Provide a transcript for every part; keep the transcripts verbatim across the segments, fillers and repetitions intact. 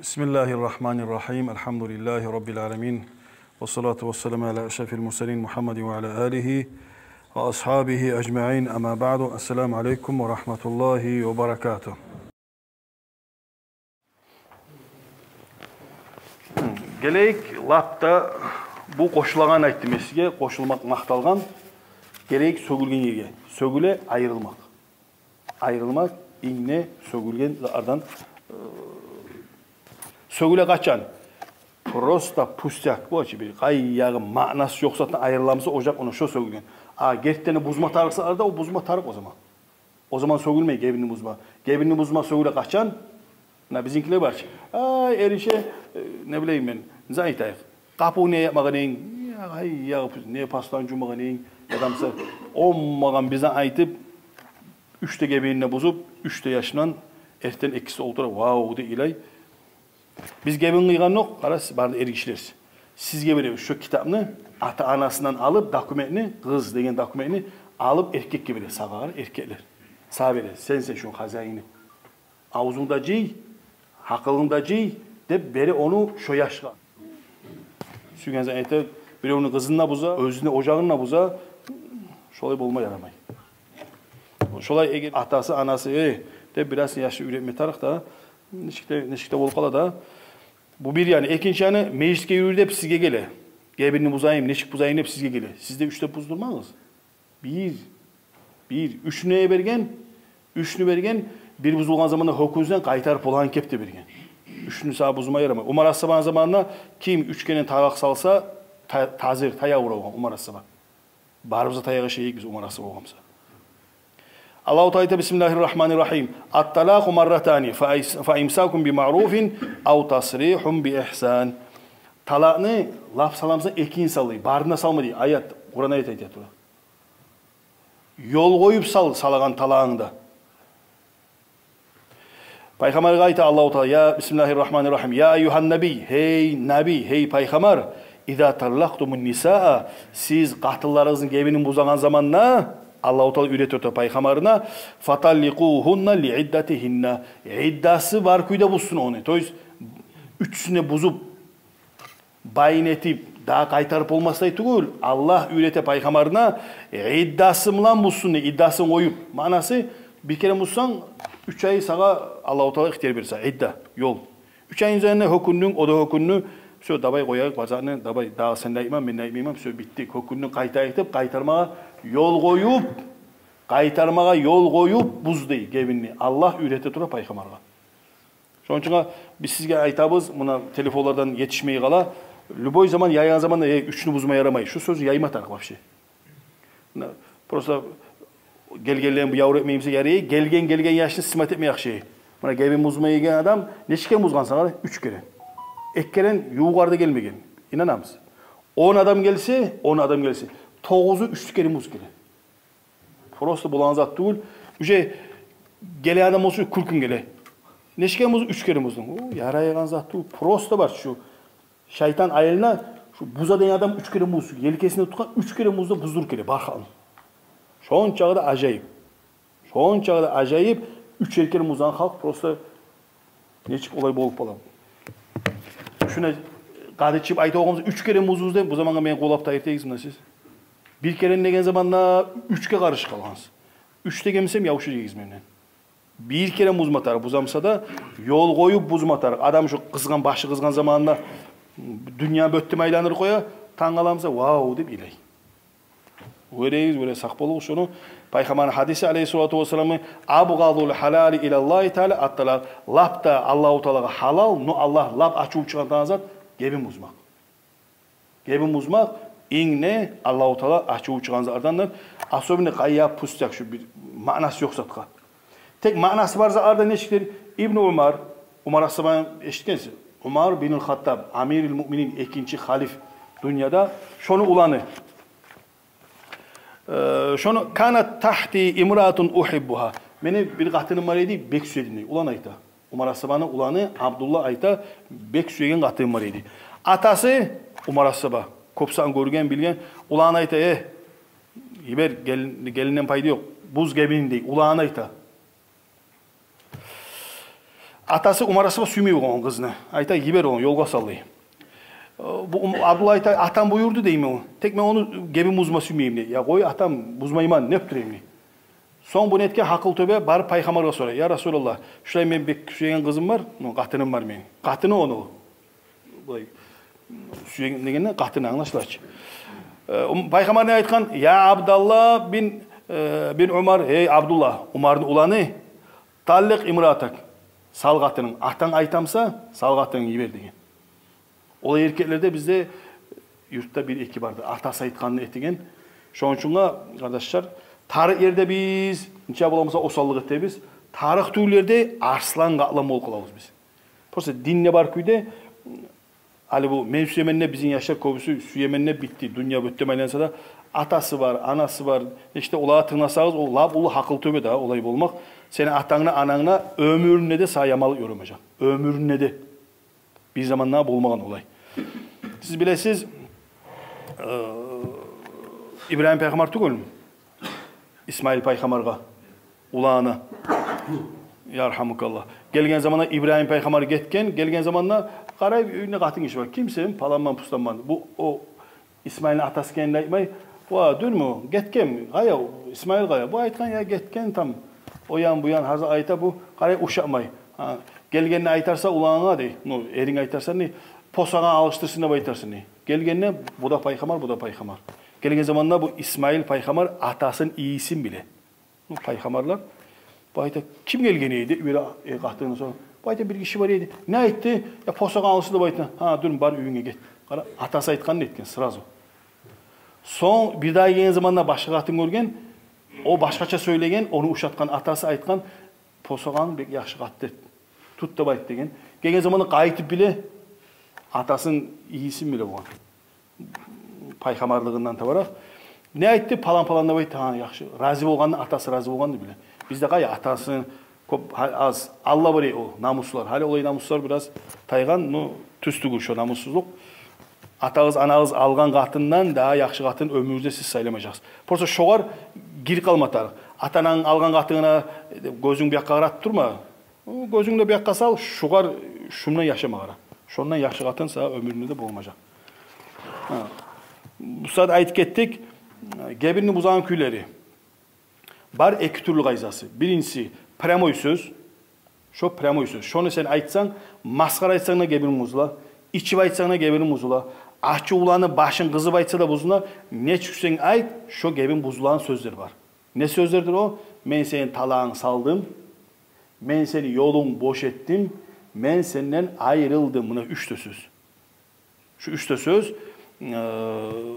بسم الله الرحمن الرحيم. الحمد لله رب العالمين. والصلاة والسلام على أشرف المرسلين محمد وعلى آله وأصحابه أجمعين. أما بعد. السلام عليكم ورحمة الله وبركاته. Гелейик, лап да бу къошулагъан, айтдым мен сизге, къошулмакъ макъталгъан. Гелейик сёгюлген ерге. Сёгюле айрылмакъ. Айрылмакъ, ингни сёгюлген ардан, э, сёгюле къачан? Просто пустяк, бу чы бир къайдагъы маънасы ёкъ затдан айрыламса, о жакъ ону шо сёгюлген. А гертиден бузма тарыкъ сагъарда, о бузма тарыкъ о заман. О заман сёгюлмей гебинни бузма. Гебинни бузма сёгюле къачан? Муна бизинкилер бар чы. Ай, эриши, э, не билейим мен, не зат айтайыкъ. Къапуну не япмагъан эдинг? Я, ай, я, не пастан жувмагъан эдинг? Адамса, онмагъан бир зат айтып, уьч де гебинни бузуп, уьч де яшындан эртен экиси олтура, вау деп йылай. Биз гебин къыйгъан ёкъ, къарасыз, бары да эргишилерсиз. Сизге беребиз шо китапны, ата-анасындан алып документни, къыз деген документни алып эркекге беребиз, сагъа къара, эркеклер. Сагъа беребиз, сенсен шону хозяини. Авзунгда жый, гьакъылынгда жый деп бере ону шо яшгъа. Сюйген затны айта, биревню къызын да буза, оьзюню ожагъын да буза, шолай болма ярамай. Шолай эгер атасы, анасы, э, деп бираз яшны уьйретме тарыкъ да, нечик де, нечик де болуп къала да. Бу бир яны. Экинчи яны, межитге юрюй деп сизге геле. Гебинни бузайым, нечик бузайым деп сизге геле. Сиз де уьч деп буздурмагъыз. Бир, бир, уьчню берген, уьчню берген, бир бузулгъан заманда гьёкюнсенг, къайтарып болагъан кепде берген. Уьчню сагъа бузма ярамай. Умар асгьабаны заманында ким уьч керен талакъ салса, та-, тазир, таяв урагъан Умар асгьаба. Барыбыз да таягъа шейик биз, Умар асгьаба болгъан буса. Аллагьу Таала айта: بسم الله الرحمن الرحيم. الطلاق مرتان، فإمساك بمعروف أو تسريح بإحسان. Талакъны лап саламса, экин сал дей, барын да салма дей. Аят, Къуран аят айта тура. Ёл къоюп сал салагъан талакъынгда. Пайхаммаргъа айта Аллагьу Таала, я, بسم الله الرحمن الرحيم. يا أيها النبي, гьей наби, гьей пайхаммар, إذا طلقتم النساء, сиз къатынларыгъызны гебинин бузагъан заманда, Аллагьу Таала уьйрете тура пайхаммарына, فطلقوهن لعدتهن, иддасы бар кюйде бузсун ону. То есть, уьчюсюн де бузуп, байын этип, дагъы къайтарып болмасдай тюгюл, Аллагь уьйрете пайхаммарына, иддасы булан бузсун дей, иддасын къоюп. Маънасы, бир керен бузсанг, уьч ай сагъа Аллагьу Таала ихтияр берсе, идда, ёл. Уьч айны уьзюнде гьёкюндюнг, о да гьёкюндю. Всё, давай къояйыкъ бар затны, давай, дагъы сен де айтма, мен де айтмайман, всё, битдик. Гьёкюндюнг, къайтайыкъ деп, къайтармагъа ёл къоюп, къайтармагъа ёл къоюп буз дей гебинни. Аллагь уьйрете тура пайхаммаргъа. Шону учун биз сизге айтабыз, муна телефонлардан етишмей къала, любой заман, яйгъан заманда, э, уьчню бузма ярамай. Шу сёзню яйма тарыкъ вообще. Муна, просто гелгенлени бу явур этмеймиз, ярай, гелген, гелген яшны снимать этме яхшы. Муна гебин бузма гелген адам, нече керен бузгъан сагъа? Уьч керен. Эки керен ювукъ арада гелмеген. Инанамыз. Он адам гелсе, он адам гелсе, тогъузу уьч керен буз геле. Просто болагъан зат тюгюл. Уже геле адам болса, кюлкюнг геле. Нече керен буз? Уьч керен буздунг. О, ярайгъан зат тюгюл. Просто бар шу. Шайтан айылына шу буза деген адам уьч керен буз. Елкесине тутгъан, уьч керен буз да буздуруп геле бар халкъны. Шончагъы да ажайып. Шончагъы да ажайып, уьчер керен бузгъан халкъ просто нечик олай болуп къала. Шуна къадичип айта болгъанбыз, уьч керен буз, буз деп, бу замангъа мени къоллап да айтыгъыз муна сиз. Бир керен деген заманда уьчге къарышып къалгъансыз. Уьч дегенмисем, явушуп жиберигиз менден. Бир керен бузма тарыкъ, бузамса да, ёл къоюп бузма тарыкъ. Адам шу къызгъан, башы къызгъан заманында дюнья бёттюм айландырып къоя, танг аламса, вау деп йылай. Гёрегиз, гёре, сакъ болугъуз шону. Пайхаммарны гьадиси, алейгьиссалату вассаламны: أبغض الحلال إلى الله تعالى الطلاق. Лап да Аллагьу Таалагъа гьалал, но Аллагь лап ачуву чыгъарагъан зат гебин бузмакъ. Гебин бузмакъ инг де Аллагьу Таала ачуву чыгъарагъан затлардандыр. Особенно къайгъы, пустяк, шу бир маънасы ёкъ затгъа. Тек маънасы бар затлардан нечикдир? Ибну Умар, Умар асгьабаны эшитгенсиз. Умар бин аль-Хаттаб, амируль муъминин, экинчи халиф дюньяда, шону уланы. Э, шону: كانت تحتي امرأة أحبها. Мени бир къатыным бар эди, бек сюе эдим, дей. Улан айта. Умар асгьабаны уланы Абдулла айта, бек сюеген къатыным бар эди. Атасы, Умар асгьаба, кёп затны гёрген, билген. Уланы айта: э, йибер, гел-, гелинден пайда ёкъ. Буз гебинин, дей. Уланы айта. Атасы Умар асгьаб сюймей болгъан къызны. Айта: «Йибер ону, ёлгъа сал», — дей. Э, бу Ум-, Абдулла айта: «Атам буюрду, — дей, — мен. Тек мен ону гебин бузма сюймеймен», — дей. «Я къой, атам, бузмайман, не этип турайым», — дей. Сонг бу не этген, гьакъыл тёбе, барып пайхаммаргъа сорай: «Я Расулаллагь, шулай мен бек сюеген къызым бар, ну, къатыным бар мени». Къатыны ону. Булай, сюеген дегенде къатыны, англашыла чы. Э, ум-, пайхаммар не айтгъан? «Я Абдалла бин, э, бин Умар, гьей Абдулла, Умарны уланы, талликъ имраатак, сал къатынынг, атанг айта буса, сал къатынынг, йибер», — деген. Олай эркеклер де бизде юртда бир-эки барды, атасы айтгъанны этеген. Шону учун, къардашлар, тарыкъ ерде биз нече боламыса осаллыкъ этебиз, тарыкъ тюгюл ерде арслан-къаплан болуп къалабыз биз. Просто динде бар кюйде, гьали бу «мен сюемен» деп бизин яшлар кёбюсю «сюемен» деп битди. Дюнья бётдем айланса да, атасы бар, анасы бар. Ишде олагъа тынгласагъыз, о лап уллу гьакъыл тёбе да, олай болмакъ. Сени атанг да, ананг да оьмюрюнде де сагъа яманлыкъ ёрамажакъ. Оьмюрюнде де. Бир заманда болмагъан олай. Сиз билесиз, э, Ибрагьим пайхаммар тюгюлмю Исмаил пайхаммаргъа уланы? Ярхамукаллагь. Гелген заманда Ибрагьим пайхаммар гетген, гелген заманда къарай, уьюнде къатын гиши бар. «Кимсен?» «Паланман, пустанман». Бу о Исмаилни атасы экенин айтмай: «Ва, дюрмю гетген, къая Исмаил, къая?» Бу айтгъан: «Я гетген там, о ян, бу ян», гьаза айта бу, къарай, ушатмай. Гьа, гелгенде айтарса уланынга, дей, ну, эринге айтарсан, дей, посагъын алышдырсын деп айтарсан, дей. Гелгенде бу да пайхаммар, бу да пайхаммар. Гелген заманда бу Исмаил пайхаммар атасыны ийисин биле. Ну, пайхаммарлар. Бу айта: «Ким гелген эди?» Бир, э, къатыны сонг. Бу айта: «Бир гиши бар эди». «Не айтды?» «Я посагъын алышдыр деп айтды». «Гьа, дюрмю, бар уьюнге, гет». Къара, атасы айтгъанны этген сразу. Сонг бирдагъы гелген заманда башгъа къатын гёрген, о башгъача сёйлеген, ону ушатгъан, атасы айтгъан: «Посагъынг бек яхшы къатты, тут деп айт», — деген. Гелген заманда къайтып биле, атасыны ийисин биле болгъан. Пайхаммарлыгъындан табаракъ. Не айтды? «Палан-палан деп айтды». «Гьа, яхшы». Рази болгъанны, атасы рази болгъанны биле. Бизде къай атасы кёп, гьа-, аз. Алда бар эди о намуслар. Гьали олай намуслар бираз тайгъан, ну, тюз тюгюл шо намуссузлукъ. Атагъыз, анагъыз алгъан къатындан дагъы яхшы къатын оьмюрде сиз сайламажакъсыз. Просто шогъар гирип къалма тарыкъ. Ата-ананг алгъан къатынына, э, гёзюнг бу якъгъа къаратып турма. Гёзюнг де бу якъгъа сал, шугъар, шундан яшама къара. Шондан яхшы къатын сагъа оьмюрюнде де болмажакъ. Гьа. Бу сагьат айтып гетдик, гебинни бузагъан кюйлери. Бар эки тюрлю къайдасы. Биринчиси, прямой сёз. Шо прямой сёз. Шону сен айтсанг, масхара айтсанг да гебининг бузула, ичип айтсанг да гебининг бузула, ачувланып, башынг къызып айтса да бузула, нечик сен айт, шо гебин бузулагъан сёзлер бар. Не сёзлердир о? «Мен сени талагъынг салдым, мен сени ёлунг бош этдим, мен сенден айрылдым». Муна уьч де сёз. Шу уьч де сёз, э,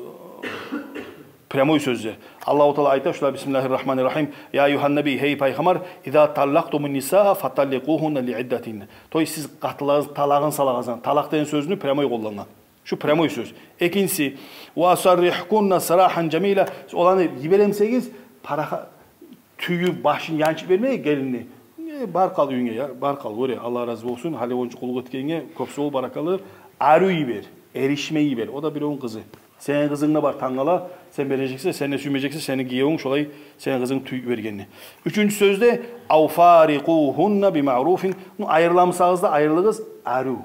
прямой сёз де. Аллагьу Таала айта шулай: «Бисмиллагьи ррагьмани ррагьим. Я айюгьан набий, гьей пайхаммар, иза таллакътумун нисаа фаталликъугьунна ли иддатигьинна». То есть сиз къатынларыгъызны талагъын салагъан, талакъ деген сёзню прямой къоллангъан. Шу прямой сёз. Экинчиси, «ва сарригьгьунна сарагьан жамила». Оланы йиберемисегиз, параха-, тюйюп, башын янчып бермей гелинни. Э, бар къал уьюнге, я, бар къал, гёре, Аллагь рази болсун, гьали онча къуллукъ этгенге кёп сав бол, баракалла. Арив йибер, эришмей йибер. О да биревню къызы. Сени къызынг да бар тангала, сен бережексен, сен де сюймежексен, сени гиевюнг шолай сени къызынг тюйюп бергенни. Уьчюнчю сёз де, «ав фарикъугьунна би маъруфин». Ну, айрыламысагъыз да, айрылыгъыз арив.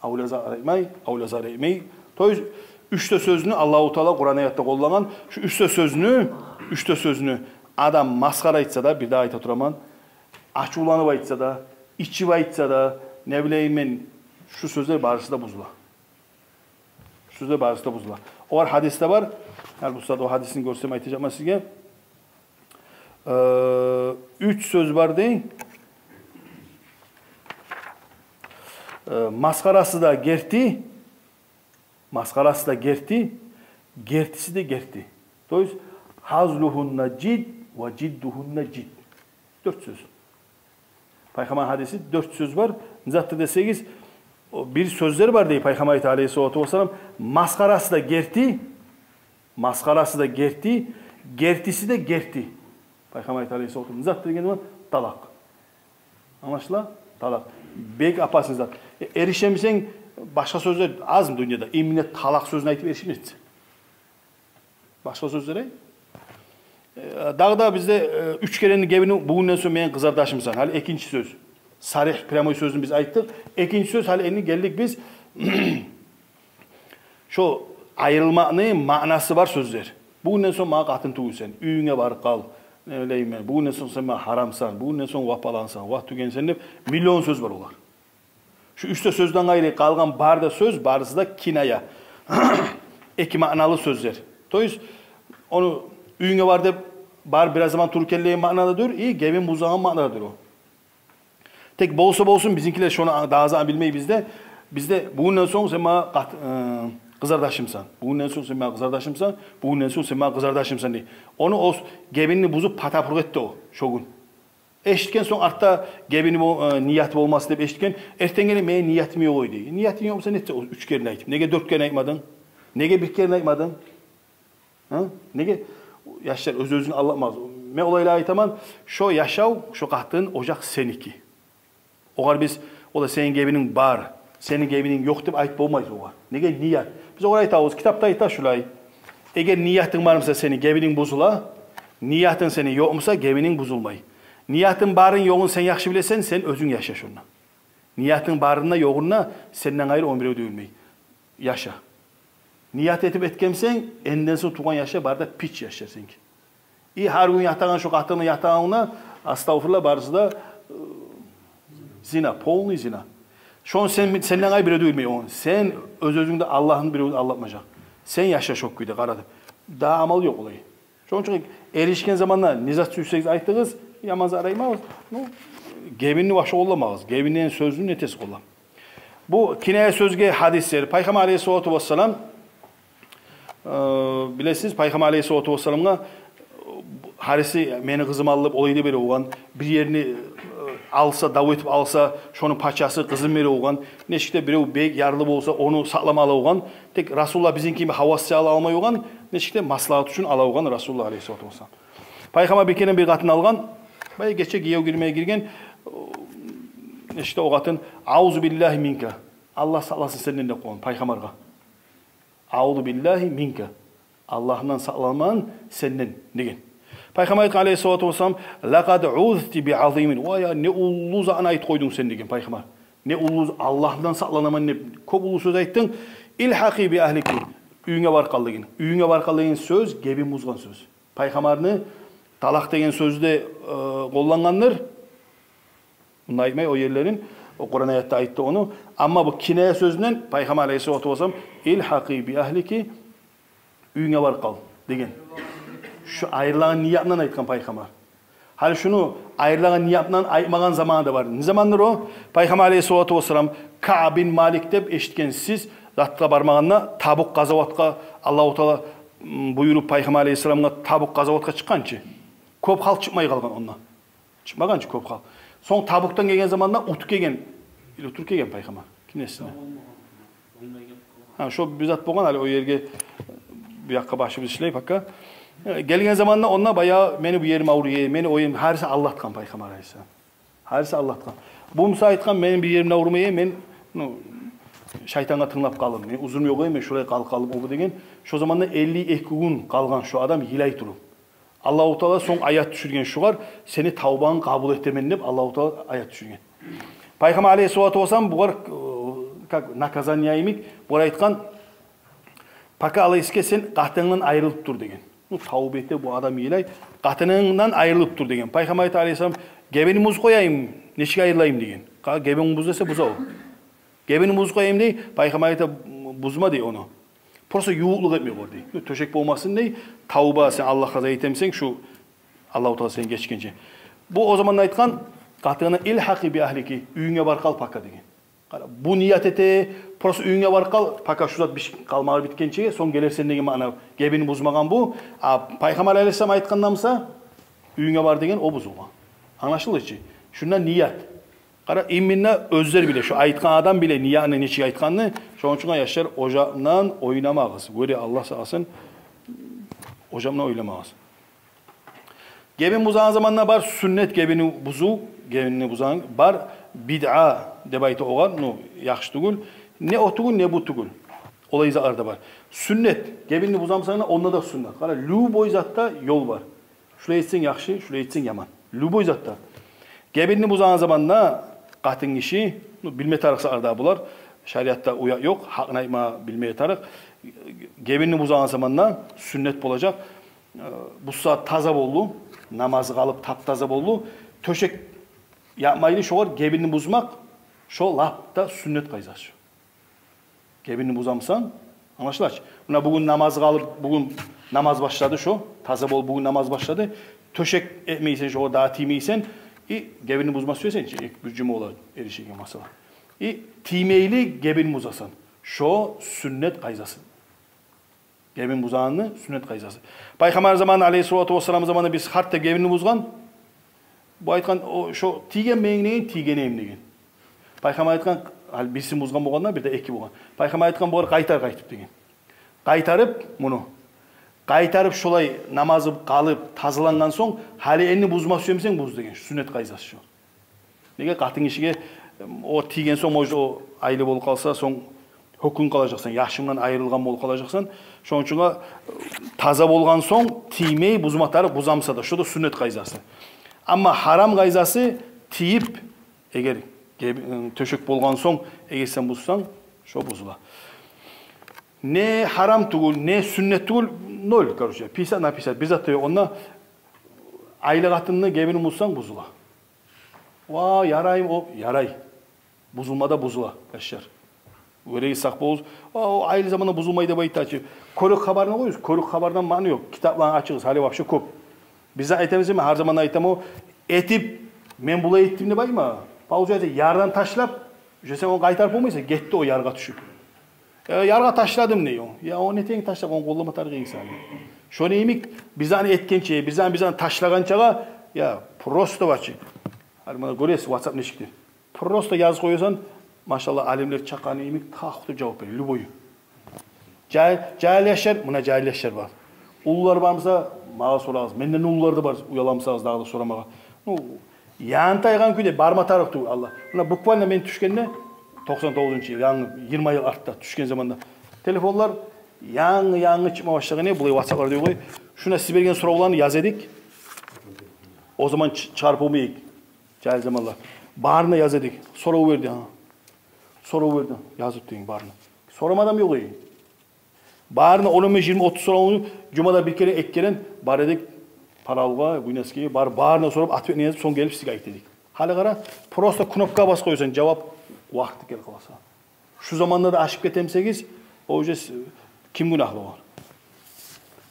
Авлазар этмей, авлазар этмей. То есть, уьч де сёзню Аллагьу Таала Къуран аятда къоллангъан. Шу уьч де сёзню, уьч де сёзню адам масхара айтса да, бир дагъы айта тураман, ачувланып айтса да, ичип айтса да, не билейим мен, шу сёзлер барысы да бузула. Шу сёзлер барысы да бузула. Олар гьадисде бар. Гьали бу сагьат о гьадисни гёрсем айтажакъман сизге. Э, уьч сёз бар дей. Э, масхарасы да герти, масхарасы да герти, гертиси де герти. То есть, «гьазлугьунна жид ва жиддугьунна жид». Дёрт сёз. Пайхаммар гьадиси, дёрт сёз бар. Не затдыр десегиз, о бир сёзлер бар дей Пайхаммар айта, алейгьиссалату вассалам, масхарасы да герти, масхарасы да герти, гертиси де герти. Пайхаммар айта, алейгьиссалату вассалам, не затдыр дегенде, талакъ. Англашыла? Талакъ. Бек опасный зат. Э, эришемисен, башгъа сёзлер азмы дюньяда? Именно талакъ сёзню айтып эришемисен? Башгъа сёзлер, эй? Э, дагъы да бизде, э, уьч керенни гебини бугюнден сонг мени къызардашымсан. Гьали экинчи сёз. Саригь, прямой сёзню биз айтдыкъ. Экинчи сёз, гьали энни гелдик биз шо айрылмакъны маънасы бар сёзлер. Бугюнден сонг магъа къатын тюгюлсен, уьюнге барып къал, не билейим мен, бугюнден сонг сен магъа гьарамсан, бугюнден сонг вапалансан, вагь тюгенсен деп миллион сёз бар олар. Шу уьч де сёзден къайры къалгъан бары да сёз, барысы да киная. Эки маъналы сёзлер. То есть, ону уьюнге бар деп, бар бираз заман тур гел деген маънада тюгюл, и гебин бузагъан маънада тюгюл о. Тек болса болсун, бизинкилер шону дагъы зат билмей бизде. Бизде бугюнден сонг сен магъа къат-, э, къызардашымсан, бугюнден сонг сен магъа къызардашымсан, бугюнден сонг сен магъа къызардашымсан дей. Ону о с-, гебинни бузуп, патапургъа этди о шо гюн. Эшитген сонг артда гебини бол-, э, нияты болмасын деп эшитген, эртен гелип мени ниятым ёкъ эди дей. Ниятынг ёкъ буса, нетсе о уьч керен айтып, неге дёрт керен айтмадынг? Неге бир керен айтмадынг? Гьа? Неге? Яшлар, оьз-оьзюню алдатмагъыз. Мен олайлар айтаман, шо яшав, шо къатын, ожакъ сеники. Огъар биз, о да сени гебининг бар, сени гебининг ёкъ деп айтып болмайбыз огъар. Неге? Ният. Биз огъар айтабыз, китапда айта шулай: эгер ниятынг бар буса, сени гебининг бузула, ниятынг сени ёкъ буса, гебининг бузулмай. Ниятынг барын-ёгъун сен яхшы билесен, сен оьзюнг яша шонда. Ниятынг барын да, ёгъун да сенден къайры он бирев де билмей. Яша. Ният этип этгенсен, энден сонг тувгъан яшлар бары да пич яшлар сеники. И гьар гюн ятагъан шо къатынгны ятагъанына, астагъфирулла, барысы да, э, зина, полный зина. Шону сен, сенден къайры бирев де билмей ону. Сен оьз-оьзюнг де, Аллагьны, бирев де алдатмажакъ. Сен яша шо кюйде къаратып. Дагъы амал ёкъ олай. Шону учун эришген заманда не зат сюйсегиз айтыгъыз, яман зат айтмагъыз. Ну, гебинни башгъа къолламагъыз. Гебин деген сёзню нетесиз къоллап. Бу киная сёзге гьадислер. Пайхаммар алейгьиссалату вассалам, э, билесиз, Пайхаммар алейгьиссалату вассаламгъа, э, гьариси мени къызым алып, олай да бере болгъан, бир ерни, э, алса, дав этип алса, шону пачасы къызын бере болгъан, нечик де бирев бек ярлы болса, ону сакълама ала болгъан. Тек Расулуллагь бизинки йимик гьавассыз ала алмай болгъан, нечик де маслагьат учун ала болгъан Расулуллагь алейгьиссалату вассалам. Пайхаммар бир керен бир къатын алгъан, баягъы гече гиев гирмеге гирген, нечик де о къатын: «Аузу биллагьи минка». «Аллагь сакъласын сенден», – деп къойгъан пайхаммаргъа. «Аузу биллагьи минка». «Аллагьдан сакъланаман сенден», – деген. Пайхаммар айтгъан алейгьиссалату вассалам: «Лакъад узти би азимин». «Вай, я, не уллу затны айтып къойдунг сен», – деген пайхаммар. «Не уллу, Аллагьдан сакъланаман деп кёп уллу сёз айтдынг. Илгьакъи би агьлики». «Уьюнге барып къал», – деген. «Уьюнге барып къал» деген сёз гебин бузгъан сёз. Пайхаммарны талакъ деген сёзде, э, къоллангъандыр. Мунда айтмай о ерлерин, о Къуран аятда айтды ону. Амма бу киная сёзюнден Пайхаммар алейгьиссалату вассалам: «Илгьакъи би агьлики», «Уьюнге барып къал», – деген. Шу айрылагъан ниятындан айтгъан Пайхаммар. Гьали шуну айрылагъан ниятындан айтмагъан заманы да бар. Не замандыр о? Пайхаммар алейгьиссалату вассалам, Каъб бин Малик деп эшитгенсиз, затгъа бармагъанда, Табук къазаватгъа, Аллагьу Таала, м, буюруп Пайхаммар алейгьиссаламгъа Табук къазаватгъа чыкъгъан чы. Кёп халкъ чыкъмай къалгъан онда. Чыкъмагъан чы кёп халкъ. Сонг Табуктан гелген заманда утуп гелген. Или утуруп гелген Пайхаммар. Ким эсинде? Гьа, шо бир зат болгъан, гьали о ерге, бу якъгъа башыбыз ишлей пока. Э, гелген заманда онда баягъы: «Мени бу ерим авруй, мени о ерим», – гьариси алдатгъан Пайхаммар алейгьиссалам. Гьариси алдатгъан. Бу буса айтгъан: «Мени бир ерим аврумай, мен, ну, шайтангъа тынглап къалдым, мен узунум ёкъ, мен шулай къалып къалдым», – о бу деген. Шо заманда элли эки гюн къалгъан шо адам йылай туруп. Аллагьу Таала сонг аят тюшюрген шугъар: «Сени тавбангны къабул этемен», – деп Аллагьу Таала аят тюшюрген. Пайхаммар алейгьиссалату вассалам бугъар, э, как наказание йимик, бугъар айтгъан: «Пока алайсыкъа сен къатынынгдан айрылып тур», – деген. Ну, тавба эте бу адам, йылай, «къатынынгдан айрылып тур», – деген. Пайхаммар айта алейгьиссалам: «Гебинни бузуп къояйым, нечик айрылайым?» – деген. «Къа-, гебинни буз», – десе, буза о. «Гебинни бузуп къояйым», – дей. Пайхаммар айта: «Бузма», – дей, – «ону. Просто ювукълукъ этме гёр», – дей. «Тёшек болмасын», – дей. «Тавба, сен Аллагьгъа разы этемсен, шу Аллагьу Таала сени гечгенче». Бу о заманда айтгъан къатынына: «Илгьакъи би агьлики, уьюнге барып къал пока», – деген. Къара, бу ният эте, просто уьюнге барып къал, пока шу зат бишип къалмагъа битгенче, сонг гелерсен деген маъна. Гебин бузмагъан бу. А Пайхаммар алейгьиссалам айтгъанда буса, уьюнге бар деген, о бузулгъан. Англашылды чы? Шунда ният. Къара, именно оьзлер биле, шу айтгъан адам биле ниятны нечик айтгъанны. Шону учун, яшлар, ожакъ булан ойнамагъыз. Гёре Аллагь сакъласын, ожакъ булан ойнамагъыз. Гебин бузагъан заманда бар сюннет гебинни бузув, гебинни бузагъан, бар бидъа деп айта огъар, ну, яхшы тюгюл. Не о тюгюл, не бу тюгюл. Олай затлар да бар. Сюннет, гебинни бузамсан, онда да сюннет. Къара, любой затда ёл бар. Шулай этсенг яхшы, шулай этсенг яман. Любой затда. Гебинни бузагъан заманда Къатын гиши, ну, билме тарыкъ сагъар да булар. Шариатда уят ёкъ, гьакъын айтма билме тарыкъ. Гебинни бузагъан заманда сюннет болажакъ. Э, бузса таза болду, намазы къалып тап-таза болду. Тёшек ятмайлы шогъар гебинни бузмакъ, шо лап да сюннет къайдасы. Гебинни бузамсан, англашыла чы. Муна бугюн намаз къалып, бугюн намаз башлады шо. Таза бол, бугюн намаз башлады. Тёшек этмейсен, шогъар дагъы тиймейсен. И гебинни бузма сюесен чи, эки бир жума бола эришеген масала. И тиймейли гебин бузасан. Шо сюннет къайдасы. Гебин бузагъанны сюннет къайдасы. Пайхаммар заманы, алейгьиссалату вассалам заманы биз гьар да гебинни бузгъан. Бу айтгъан, о, шо тийген мени деген, тийген эми деген. Пайхаммар айтгъан, гьали бирисин бузгъан болгъанда, бир де эки болгъан. Пайхаммар айтгъан, бугъар къайтар къайтып деген. Къайтарып муну. Къайтарып шолай намазы къалып, тазалангъан сонг, гьали энни бузма сюемсен, буз деген. Сюннет къайдасы шо. Неге къатын гишиге, эм, о тийген сонг, может, о айлы болуп къалса, сонг гьёкюнюп къалажакъсан, яшындан айрылгъан болуп къалажакъсан. Шону учун, э, таза болгъан сонг тиймей бузма тарыкъ, бузамса да, шо да сюннет къайдасы. Амма гьарам къайдасы тийип, эгер геби-, э, тёшек болгъан сонг, эгер сен бузсанг, шо бузула. Не гьарам тюгюл, не сюннет тюгюл, ноль, короче, пятьдесят на пятьдесят, бир зат да ёкъ. Онда айлы къатынны гебинин бузсанг, бузула. Ва, ярай, о, ярай. Бузулма да бузула, яшлар. Гёрегиз, сакъ болугъуз. О, айлы заманда бузулмай деп айта чы. Кёрек хабарны къоюгъуз. Кёрек хабардан маъна ёкъ. Китапланы ачыгъыз, гьали вообще кёп. Биз де айтабыз, мен гьар заманда айтаман, о этип, мен булай этдим деп айтма. Получается, ярдан ташлап, уже сен ону къайтарып болмайсан, гетди о яргъа тюшюп. Э, яргъа ташладым дей о. Я, ону нетейим, ташлап, ону къоллама тарыкъ инсан. Шону йимик, биз аны этгенче, биз аны, биз аны ташлагъанчагъа, я, просто бачы. Гьали муна гёресиз, WhatsApp нечикдир. Просто язып къоясан, машалла, алимлер чакъгъаны йимик, тахты жавап бере, любой. Жагьил, жагьил яшлар, муна жагьил яшлар бар. Уллулар бар буса, магъа сорагъыз. Менден уллулар да бар, уяламсагъыз дагъы да сорамагъа. Ну, янтайгъан кюйде барма тарыкъ тюгюл, Аллагь. Муна буквально мен тюшгенде, токъсан тогъузунчу йыл, янгы йигирма йыл артда тюшген заманда. Телефонлар янгы-янгы чыкъма башлагъан эди, булай WhatsApp-лар дей къой. Шунда сиз берген соравланы яза эдик. О заман чы-, чыгъарып болмай эдик. Жагьил заманлар. Барына яза эдик. Сорав берди, гьа. Сорав берди. Язып деген барына. Сорамагъан адам ёкъ эди. Барына он, он беш, йигирма, отуз соравну жумада бир керен, эки керен бар эдик. Паралгъа, Буйнакскиге бар, барына сорап, ответни язып, сонг гелип сизге айта эдик. Гьали къара, просто кнопка басып къоясан, жавап вакъти гелип къаласа. Шу заманда да ашып гетемсегиз, о уже с-, ким гюнагьлы огъар?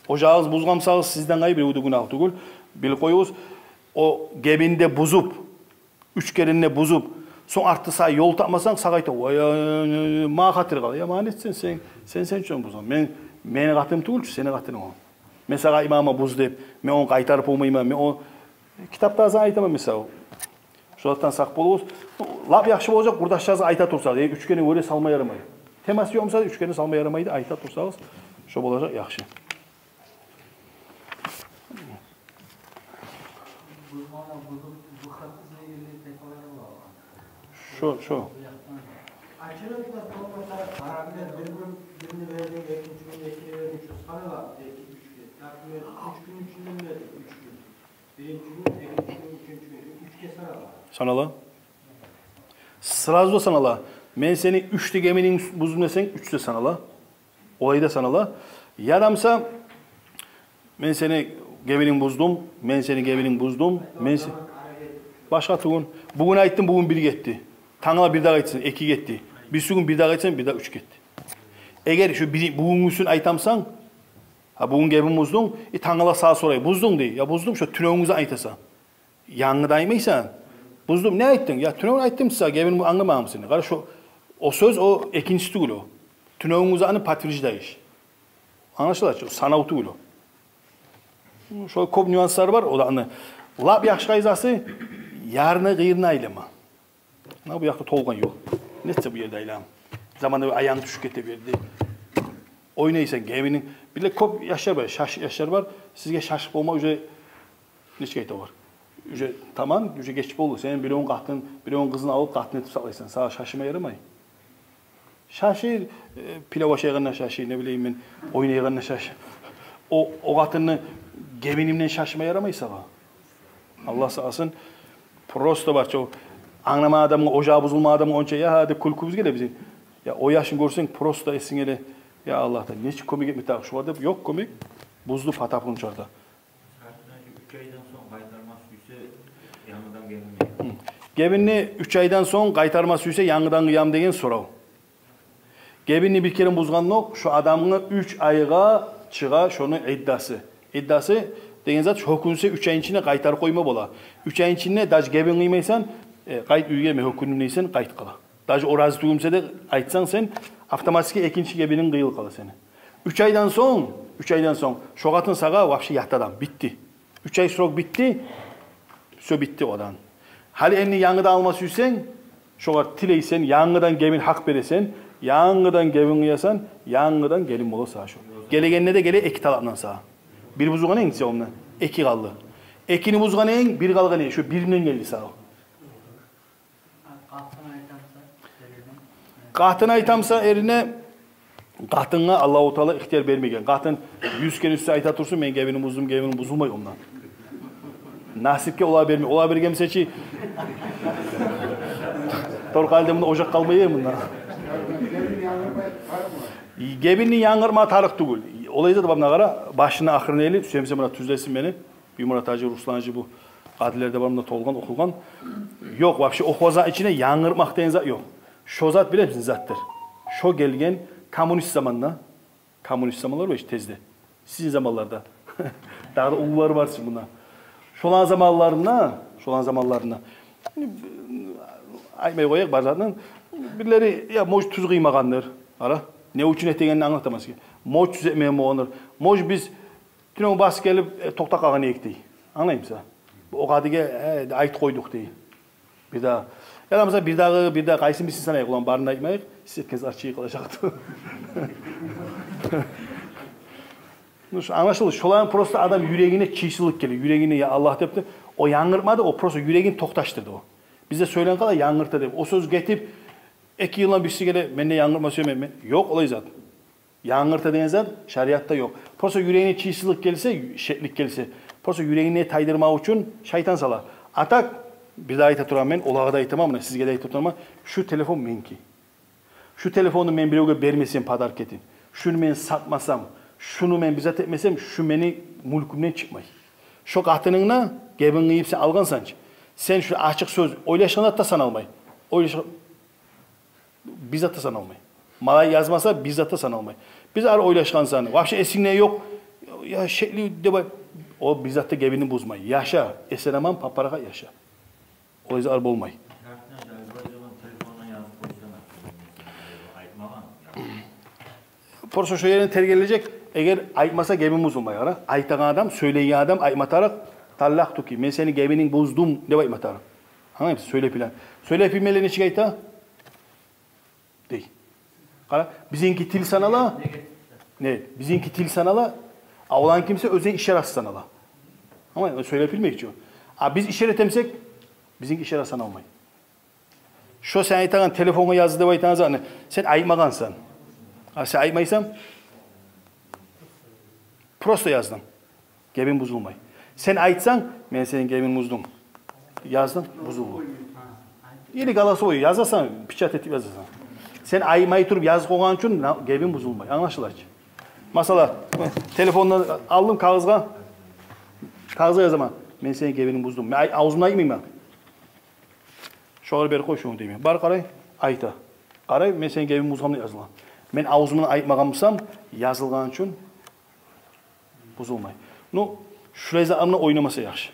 О жагъыз бузгъан бусагъыз, сизден къайры бирев де гюнагьлы тюгюл. Билип къоюгъуз, о гебинде бузуп, уьч керенде бузуп, сонг арты сагъа ёл тапмасанг, сагъа айта: «Вай, ай, ай, ай, магъа хатир къала». Я, магъа не этсен, сен, сен, сен учун бузгъан. Мен, мени къатыным тюгюл чю, сени къатынынг о. Мен сагъа имама буз деп, мен ону къайтарып болмайман, мен о Китапда азан айтаман, мисал. Шолардан сакъ болугъуз. Лап яхшы болажакъ, къурдашларыгъызгъа айта турсагъыз, э, уьч керен оьре салма ярамай. Темасы ёкъ буса, уьч керен салма ярамай деп айта турсагъыз, шо болажакъ яхшы. Шо, шо. Ачырып да болмаса, бир гюн бирини бердинг, экинчи гюн экини бердинг, шо санала эки, уьч гюн. Например, уьч гюн ичинде бердинг, уьч гюн. Биринчи гюн, экинчи гюн, уьчюнчю гюн, уьчге санала. Санала. Сразу да санала. Мен сени уьч де гебининг буздум десенг, уьч де санала. Олай да санала. Яда буса, мен сени гебининг буздум, мен сени гебининг буздум, мен се-, башгъа тюгюл. Бугюн айтдым, бугюн бир гетди. Тангала бир дагъы айтсанг, эки гетди. Бирисигюн бир дагъы айтсанг, бир дагъы уьч гетди. Эгер шо бир, бугюнгюсюн айтамсан, гьа, бугюн гебин буздунг, и тангала сагъа сорай: «Буздунг?» — дей. Я, буздум, шо тюнегюнгюзю айтасан. Янгыдан айтмайсан. Буздум, не айтдынг? Я, тюнегюн айтдым сагъа, гебин англамагъанмы сени? Къара, шо, о сёз, о экинчиси тюгюл о. Тюнегюнгюзюню подтверждаешь. Англашыла чы, о санав тюгюл о. Шо кёп нюанслар бар, о да аны. Лап яхшы къайдасы, ярны-къыйырны айлама. Муна бу якъда толгъан ёл. Нетсе бу ерде айланып. Заманында бир аягъынг тюшюп гете берди. Ойнайсан, гебининг. Бир де кёп яшлар бар, шаш яшлар бар. Сизге шашып болма, уже нечик айта олар? Уже таман, уже геч болду. Сен биревню къатын, биревню къызын алып къатын этип сакълайсан. Сагъа шашма ярамай. Шашыр, э, пилав ашайгъанда шашыр, не билейим мен, ойнайгъанда шашыр. О, о къатынны гебининден шашма ярамай сагъа. Аллагь сакъласын, просто бар чы о, Англамагъан адамгъа, ожагъы бузулмагъан адамгъа онча, я, деп кюлкюбюз геле бизин. Я, о яшны гёрсенг, просто эсинге де, я Аллагь, да нечик кёмек этме тарыкъ шугъар деп, ёкъ кёмек, бузду, потап унчарда. Шартына уьч айдан сонг къайтарма сюйсе, янгыдан гебинмейми? Гебинни уьч айдан сонг къайтарма сюйсе, янгыдан къыямы деген сорав. Гебинни бир керен бузгъандокъ, шо адамны уьч айгъа чыгъа шону иддасы. Иддасы деген зат, шо гюнсе уьч айны ичинде къайтарып къойма бола. Уьч айны ичинде даже гебин къыймайсан, э, къайт уьйге, мен гьёкюндюм дейсен, къайтып къала. Даже о рази тюгюл буса да айтсанг сен, автоматически экинчи гебининг къыйылып къала сени. Уьч айдан сонг, уьч айдан сонг шо къатын сагъа вообще ят адам, битди. Уьч ай срок битди, всё, битди о адам. Гьали энни янгыдан алма сюйсенг, шогъар тилейсен, янгыдан гебин гьакъ бересен, янгыдан гебин къыясан, янгыдан гелин бола сагъа шо. Гелегенде де геле эки талапдан сагъа. Бир бузгъан эдинг сен онда, эки къалды. Экини бузгъан эдинг, бир къалгъан эди, шо биринден гелди сагъа. Къатын айтамса эрине, къатынгъа Аллагьу Таала ихтияр бермеген. Къатын юз керен уьстде айта турсун: «Мен гебиним буздум, гебиним бузулмай онда». Насипге олагъа бермей. Олагъа берген буса чы, Торкъалиде мунда ожакъ къалмай эди мунда. Гебинни янгыртма тарыкъ тюгюл. Олай зат бар, муна къара, башына ахырына ерли, сюе буса муна тюзлесин мени. Биймурат-гьажи, Руслан-гьажи, бу къадилер де бар мунда, толгъан, охугъан. Ёкъ, вообще охугъан затны ичинде янгыртмакъ деген зат ёкъ. Шо зат, билемисиз, не затдыр? Шо гелген коммунист заманда, коммунист заманлар бола чы тезде, сизин заманларда, дагъы да уллулар бар чы мунда. Шоланы заманларында, шоланы заманларында, айтмай къояйыкъ бар затны, бирлери, я, может, тюз къыймагъандыр. Къара, не учун этегенин англатаман сизге. Может, тюз этмеген болгъандыр. Может, биз тюнегюн басып гелип, э, токътап къалгъан эдик дей. Англаймысыз? О къадиге, э, айтып къойдукъ дей. Бир дагъы, я да буса бир дагъы, бир дагъы, къайсын бирисин санайыкъ, улан, барын да айтмайыкъ, сиз этген зат чыгъып къалажакъ. Ну, шу англашылды. Шоланы просто адам юрегине чыйсызлыкъ геле, юрегине «я Аллагь» деп де, о янгыртмады, о просто юрегин токъташдырды о. Бизде сёйленип къала «янгырта» деп. О сёз гетип, эки йылдан бириси геле, «мен де янгыртма сюемен, мен». Ёкъ олай зат. Янгырта деген зат шариатда ёкъ. Просто юрегине чыйсызлыкъ гелсе, шеклик гелсе, просто юрегине тайдырмакъ учун шайтан сала. А так, бир де айта турам мен, олагъа да айтаман, муна сизге де айтып турам, шу телефон меники. Шу телефонну мен биревге бермесем подарок этип, шуну мен сатмасам, шуну мен бир зат этмесем, шу мени мюлкюмден чыкъмай. Шо къатынынгны гебин къыйып сен алгъансан чы. Сен шу ачыкъ сёз, ойлашгъан зат да саналмай. Ойлашгъан бир зат да саналмай. Малай язмаса, бир зат да саналмай. Биз ары ойлашгъан саны, вообще эсингде ёкъ, я, шекли деп ай-, о бир зат да гебинни бузмай. Яша, эсен-аман, папарагъа яша. Олай зат болмай. Просто шо ерин тергележек. Эгер айтмаса, гебин бузулмай. Къара, айтагъан адам, сёйлейген адам айтма тарыкъ: «Таллакътуки, мен сени гебининг буздум», – деп айтма тарыкъ. Англаймысыз? Сёйлеп биле. Сёйлеп билмейле нечик айта? Дей. Къара, бизинки тил санала. Не? Бизинки тил санала. А оланкимиси оьзюню ишарасы санала. Амма сёйлеп билмей чи о. А биз ишара этемсек, бизинки ишара саналмай. Шо сен айтагъан, телефонгъа язды деп айтагъан затны сен айтмагъансан. А сен айтмайсан. Просто яздынг. Гебин бузулмай. Сен айтсанг: «Мен сени гебин буздум». Яздынг, бузулду. Или голосовой язасан, печать этип язасан. Сен айтмай туруп язып къойгъан учун на-, гебин бузулмай. Англашыла чы. Масала, телефондан алдым кагъызгъа, кагъызгъа язаман: «Мен сени гебининг буздум». Мен ай-, авзумдан айтмайман. «Шогъар берип къой шону», – деймен. Бар, къарай, айта. Къарай, «Мен сени гебининг бузгъанман» деп язылгъан. Мен авзумдан айтмагъан бусам, язылгъан учун бузулмай. Ну, шулай затны ойнамаса яхшы.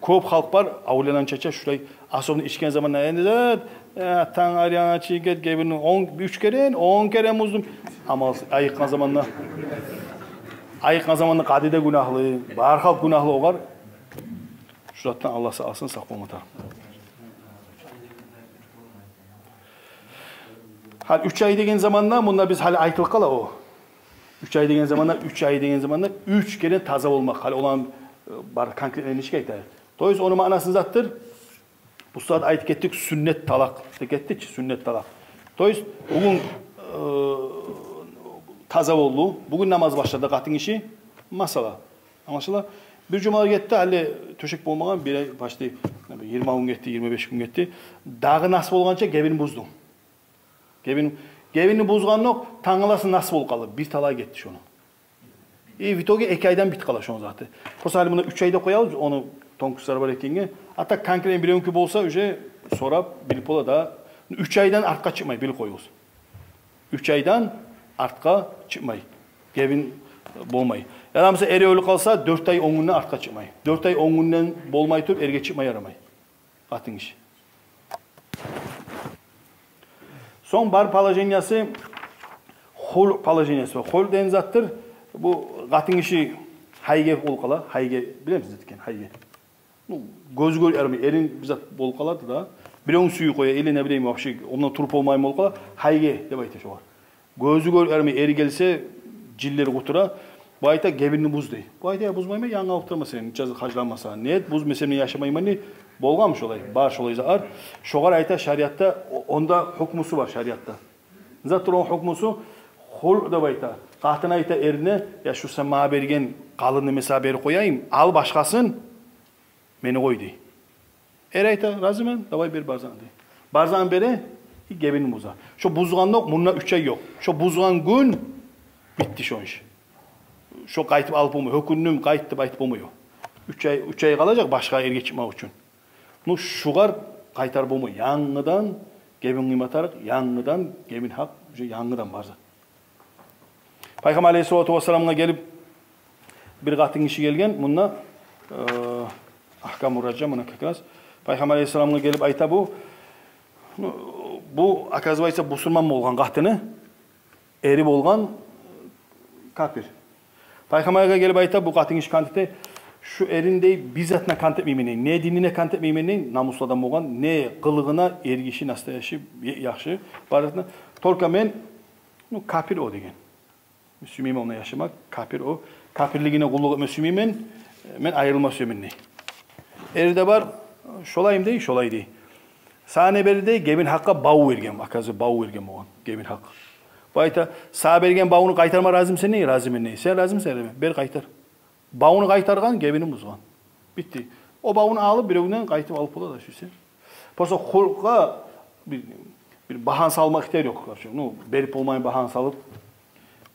Кёп халкъ бар, авлиядан чача шулай, особенно ичген заманда, энди зат, э, танг арыгъанчы гет, гебинни он, уьч керен, он керен буздум. Амалсыз, айыкъгъан заманда, айыкъгъан заманда къади де гюнагьлы, бар халкъ гюнагьлы огъар. Шу затдан Аллагь сакъласын, сакъ болма тарыкъ. Гьали уьч ай деген заманда, мунда биз гьали айтылып къала о. Уьч ай деген заманда, уьч ай деген заманда уьч керен таза болмакъ. Гьали оланы, э, бар конкретно нечик айтайыкъ. То есть ону маънасы затдыр. Бу сагьат айтып гетдик, сюннет талакъ деп гетдик чи, сюннет талакъ. То есть бугюн, э, таза болду. Бугюн намаз башлады къатын гиши. Масала. Англашыла. Бир жумалар гетди, гьали тёшек болмагъан, бир ай, почти йигирма гюн гетди, йигирма беш гюн гетди. Дагъы нас болгъанча гебин бузду. Гебин, гебинни бузгъандокъ, тангаласы нас болуп къалды. Бир талай гетди шону. И в итоге эки айдан битип къала шону заты. Просто гьали мунда уьч ай деп къоябыз, ону тонкостлары бар экенге. А так конкретно биревнюки болса, уже сорап билип бола да. Уьч айдан артгъа чыкъмай, билип къоюгъуз. Уьч айдан артгъа чыкъмай. Гебин болмай. Яда, мисал, эри оьлюп къалса, дёрт ай он гюнден артгъа чыкъмай. Дёрт ай он гюнден болмай туруп, эрге чыкъма ярамай. Къатын гиши. Сонг бар положениясы хулъ положениясы бар. Хулъ деген затдыр. Бу къатын гиши гьайге болуп къала. Гьайге, билемисиз не экен гьайге? Ну, гёзю гёрюп ярамай, эрин бир зат болуп къалады да. Биревню сююп къоя, или не билейим, вообще ондан туруп болмайгъан болуп къала. Гьайге деп айта шогъар. Гёзю гёрюп ярамай, эри гелсе, жинлер къутура. Бу айта, гебинни буз дей. Бу айта, я бузмайман, янгы алып тураман сени, нече зат харжланмаса. Нет, буз, мен сени булан яшамайман дей. Болгъанмы шолай? Бар шолай затлар. Шогъар айта шариатда, о-, онда гьукмусу бар шариатда. Затдыр ону гьукмусу, хулъ деп айта. Къатын айта эрине, я шу сен магъа берген къалынны мен сагъа берип къояйым, ал башгъасын, мени къой дей. Эр айта, разимен, давай бер бар затны дей. Бар затны бере, и гебинни буза. Шо бузгъандокъ, мунда уьч ай ёкъ. Шо бузгъан гюн битди шо иш. Шо къайтып алып болмай, гьёкюндюм, къайт деп айтып болмай о. Уьч ай, уьч ай къалажакъ башгъа эрге чыкъмакъ учун. Ну, шугъар къайтарып болмай. Янгыдан гебин къыйма тарыкъ, янгыдан гебин гьакъ, уже янгыдан бар зат. Пайхаммар алейгьиссалату вассаламгъа гелип, бир къатын гиши гелген, мунда, э, Ахкаму Раджа, муна как раз. Пайхаммар алейгьиссаламгъа гелип айта бу, ну, бу, оказывается, бусурман болгъан къатыны, эри болгъан капир. Пайхаммаргъа гелип айта, бу къатын гиши кант эте, шу эрин дей, бир затына кант этмеймен дей, не динине кант этмеймен дей, намуслу адам болгъан, не къылыгъына, эр гиши, настоящий, я-, яхшы, бар затына. Только мен, ну, капир о деген. Сюймеймен онда яшама, капир о. Капирлигине къуллукъ этме сюймеймен, мен айрылма сюемен дей. Эри де бар, шолаймы дей, шолай дей. Сагъа не берди дей, гебин гьакъгъа бав берген, оказывается, бав берген болгъан, гебин гьакъ. Бу айта, сагъа берген бавну къайтарма разимисен дей, разимен дей. Сен разимисен, разимен. Бер, къайтар. Бавну къайтаргъан, гебинни бузгъан. Битди. О бавну алып, биревден къайтып алып бола да, сюйсе. Просто хулъгъа бир, бир багьана салма ихтияр ёкъ, короче. Ну, берип болмайгъан багьана салып,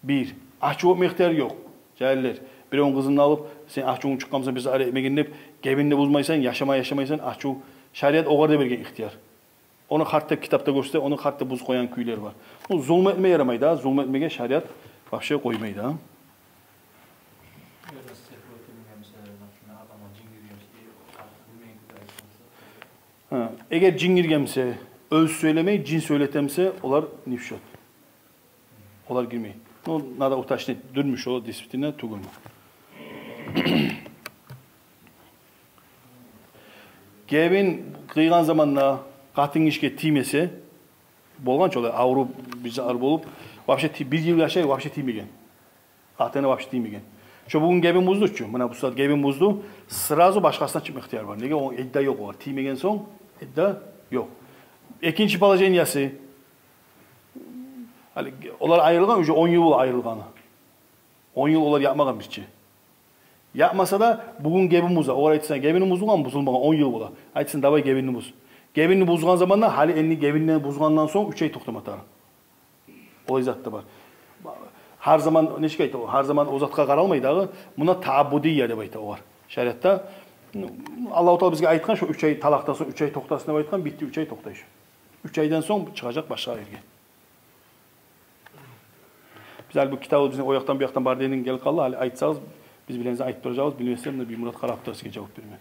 бир. Ачув этме ихтияр ёкъ. Жагьиллер, биревню къызын алып, сен ачувунг чыкъгъан буса, бир зат этмеген деп, гебинни де бузмайсан, яшама яшамайсан, ачув. Шариат огъар да берген ихтияр. Ону харт деп китапда гёрсете, ону харт деп бузуп къоягъан кюйлер бар. Ну, зулму этме ярамай да, зулму этмеге шариат вообще къоймай да. Гьа, эгер жин гирген буса, оьзю сёйлемей, жин сёйлете буса, олар не в счёт. Олар гирмей. Ну, надо уточнить, дюрмюш о, действительно, тюгюлмю. Гебин къыйгъан заманда къатын гишиге тиймесе, болгъан чы олай, авруп, бир затлар болуп, вообще ти-, бир йыл яшай, вообще тиймеген. Къатыны вообще тиймеген. Шо бугюн гебин бузду чу, муна бу сагьат гебин бузду, сразу башгъасына чыкъма ихтияр бар. Неге? О, идда ёкъ огъар. Тиймеген сонг идда ёкъ. Экинчи положениясы, гьали олар айрылгъан, уже он йыл бола айрылгъаны. Он йыл олар ятмагъан бирче. Ятмаса да, бугюн гебин буза. Огъар айтсанг, гебининг бузулгъанмы? Бузулмагъан, он йыл бола. Айтсанг, давай гебинни буз. Гебинни бузгъан заманда, гьали энни гебинни бузгъандан сонг уьч ай токътама тарыкъ. Олай зат да бар. Гьар заман, нечик айта, гьар заман о затгъа къаралмай дагъы. Муна таабудия деп айта огъар шариатда. Аллагьу Таала бизге айтгъан, шо уьч ай, талакъдан сонг уьч ай токътасын деп айтгъан, битди, уьч ай токътай шо. Уьч айдан сонг чыгъажакъ башгъа ерге. Биз гьали бу китабы бизин о якъдан, бу якъдан бар дегенге гелип къалды. Гьали айтсагъыз, биз билегенибизни айтып туражакъбыз, билмесем де, бир мурат къарап турасыз гече болуп берме.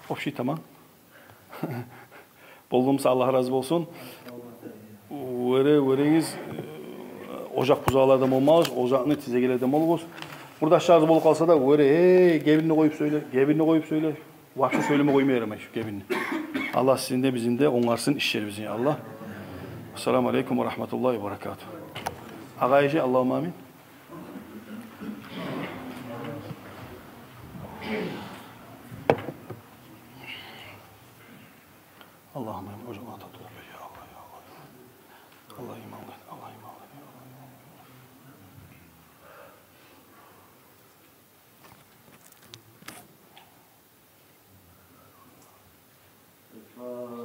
Общий тамам. Болдумса, Аллагь рази болсун. Вёре, вёрегиз, э, ожакъ бузагъанлардан болмагъыз, ожакъны тизегенлерден болугъуз. Къурдашларыгъыз болуп къалса да, вёре, эй, гебинни къоюп сёйле, гебинни къоюп сёйле. Вообще сёйлеме къойма ярамай шу гебинни. Аллагь сизин де, бизин де онгарсын ишлерибизни, я Аллагь. Ассаламу алейкум ва рагьматуллагьи ва баракатугь. Агъа эжи, Аллагьумма амин. Аллагьумма амин. Ожакъны татывлу бер, я Аллагь, я Аллагь. Аллагь иман бер, Аллагь иман бер, я Аллагь. Э,